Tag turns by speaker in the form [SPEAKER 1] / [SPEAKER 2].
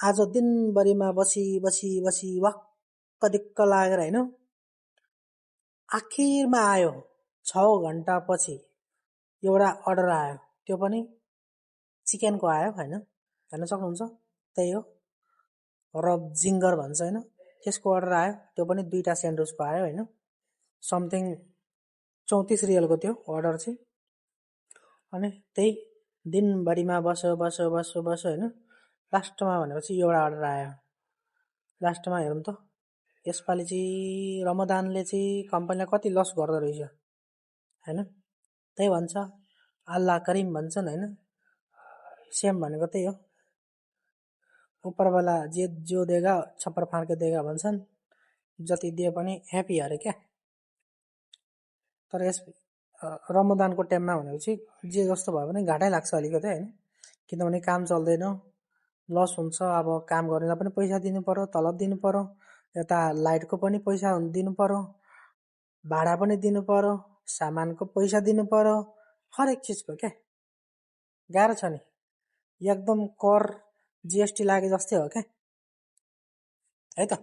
[SPEAKER 1] आज दिनभरिमा बसी बसी बसी वाक्क दिक्क लागेर होइन आखिरमा आयो 6 घण्टा पछि एउटा अर्डर आयो त्यो पनि चिकनको आयो होइन हेर्न सक्नुहुन्छ त्यही हो रब जिङ्गर भन्छ होइन त्यसको अर्डर आयो त्यो पनि 2टा स्यान्डविचको आयो होइन समथिङ 34 रियलको थियो अर्डर चाहिँ अनि त्यही दिनभरिमा बस्यो होइन लास्टमा भनेपछि एउटा अर्डर आयो लास्टमा हेरौँ त यसपालि चाहिँ रमदानले चाहिँ कम्पनीलाई कति लस गर्दो रहेछ होइन त्यही भन्छ अल्लाह करिम भन्छन् होइन सेम भनेको त्यही हो उपरवाला जे जो देगा छप्पर फाँड्के देगा भन्छन् जति दिए पनि ह्याप्पी अरे क्या तर यस रमदानको टाइममा भनेपछि जे जस्तो भयो भने घाटै लाग्छ अलिकति होइन किनभने काम चल्दैन लस हुन्छ अब काम गर्नेलाई पनि पैसा दिनु पर्यो तलब दिनु पर्यो यता लाइटको पनि पैसा दिनु पर्यो भाडा पनि दिनु पर्यो सामानको पैसा दिनु पर्यो हरेक चिजको क्या गाह्रो छ नि एकदम कर जिएसटी लागे जस्तै हो क्या है त